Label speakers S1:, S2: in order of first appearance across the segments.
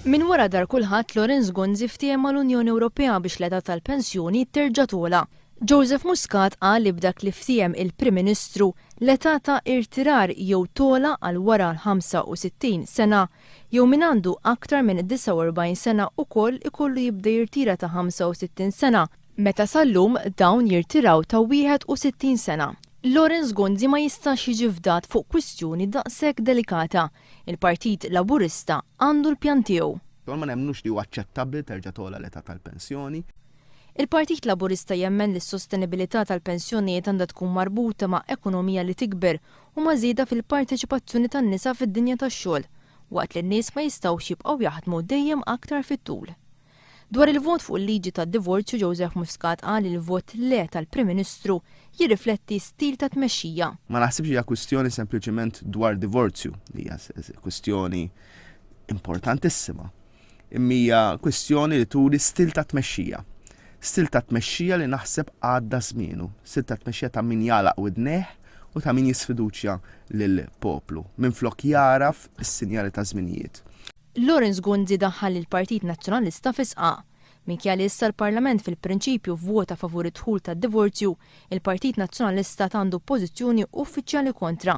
S1: Minn wara dar kulħadd Lawrence Gonzi ftiehem mal-Unjoni Ewropea biex l-età tal-pensjoni terġa' togħla. Joseph Muscat qal li b'dak li ftiehem il-Prim Ministru, l-età ta' irtirar jew togħla għal wara l-65 sena jew min għandu aktar minn 49 sena ukoll ikollu jibda jirtira ta' 65 sena meta sal-lum dawn jirtiraw ta' 61 sena. Lawrence Gonzi ma jistax jiġi fdat fuq kwistjoni daqshekk delikata. Il-Partit Laburista għandu l-pjan tiegħu.
S2: Ma nemmnux li huwa aċċettabbli terġa' togħla l-età tal-pensjoni.
S1: Il-Partit Laburista jemmen li s-sostenibilità tal-pensjonijiet għandha tkun marbuta ma' ekonomija li tikber u ma' żieda fil-parteċipazzjoni tan-nisa fid-dinja tax-xogħol, waqt li n-nies ma jistgħux jibqgħu jaħdmu dejjem aktar fit-tul. Dwar il-vot fuq il-liġi tad-divorzju Joseph Muscat qal li l-vot le tal-Prim Ministru jirrifletti stil ta' tmexxija.
S2: Ma naħsibx hija kwistjoni sempliċement dwar divorzju, li hija kwistjoni importantissima. Imma hija kwistjoni li turi stil ta' tmexxija. Stil ta' tmexxija li naħseb għadda żmienu, stil ta' tmexxija ta' min jagħlaq widnejh u ta' min jisfiduċja lill-poplu, minflok jagħraf is-sinjali ta' żminijiet.
S1: Lawrence Gonzi daħħal lill-Partit Nazzjonalista fi sqaq. Minkejja li issa l-Parlament fil-prinċipju vvota favur id-dħul tad-divorzju, il-Partit Nazzjonalista għandu pożizzjoni uffiċjali kontra.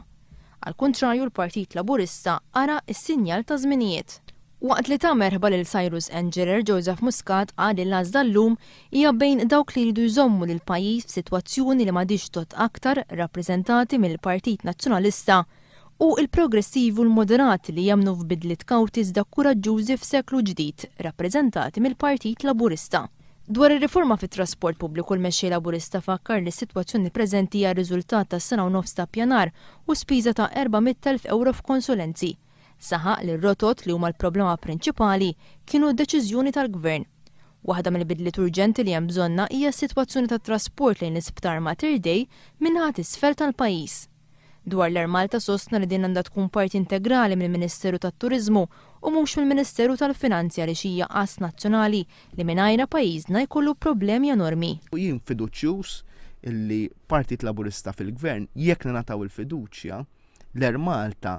S1: Għall-kuntrarju l-Partit Laburista qara s-sinjal ta' żminijiet. Waqt li ta merħba lil Cyrus Engerer, Joseph Muscat qal li l-għażla llum hija bejn dawk li jridu jżommu lil pajjiż f'sitwazzjoni li m'għadhiex tgħodd aktar rappreżentati mill-Partit Nazzjonalista u l-progressivi u l-moderati li jemmnu f'bidliet kawti iżda kuraġġużi f'seklu ġdid, rappreżentati mill-Partit Laburista. Dwar ir-riforma fit-trasport pubbliku l-Mexxej Laburista fakkar li s-sitwazzjoni preżenti hija r-riżultat ta' sena u nofs ta' ppjanar u spiża ta' 400,000 ewro f'konsulenzi. Saħaq li r-rotot, li huma l-problema prinċipali, kienu deċiżjoni tal-Gvern. Waħda mill-bidliet urġenti li hemm bżonnha hija s-sitwazzjoni tat-trasport lejn l-Isptar Mater Dei min-naħa t'isfel tal-pajjiż. Dwar l-Air Malta sostna li din għandha tkun parti integrali mill-Ministeru tat-Turiżmu u mhux mill-Ministeru tal-Finanzi għaliex hija ass nazzjonali li mingħajrha pajjiżna jkollu problemi enormi.
S2: Jien fiduċjuż illi Partit Laburista fil-Gvern jekk ningħataw il-fiduċja, l-Air Malta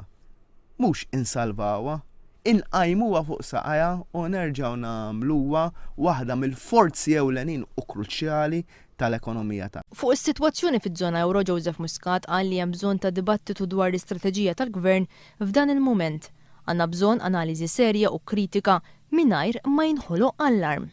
S2: mhux insalvawha, inqajmuha fuq saqajha u nerġgħu nagħmluha waħda mill-forzi ewlenin u kruċjali tal-ekonomija tagħna.
S1: Fuq is-sitwazzjoni fiż-żona ewro Joseph Muscat qal li hemm bżonn ta' dibattitu dwar l-istrateġija tal-Gvern f'dan il-mument. Għandna bżonn analiżi serja u kritika mingħajr ma jinħoloq allarm.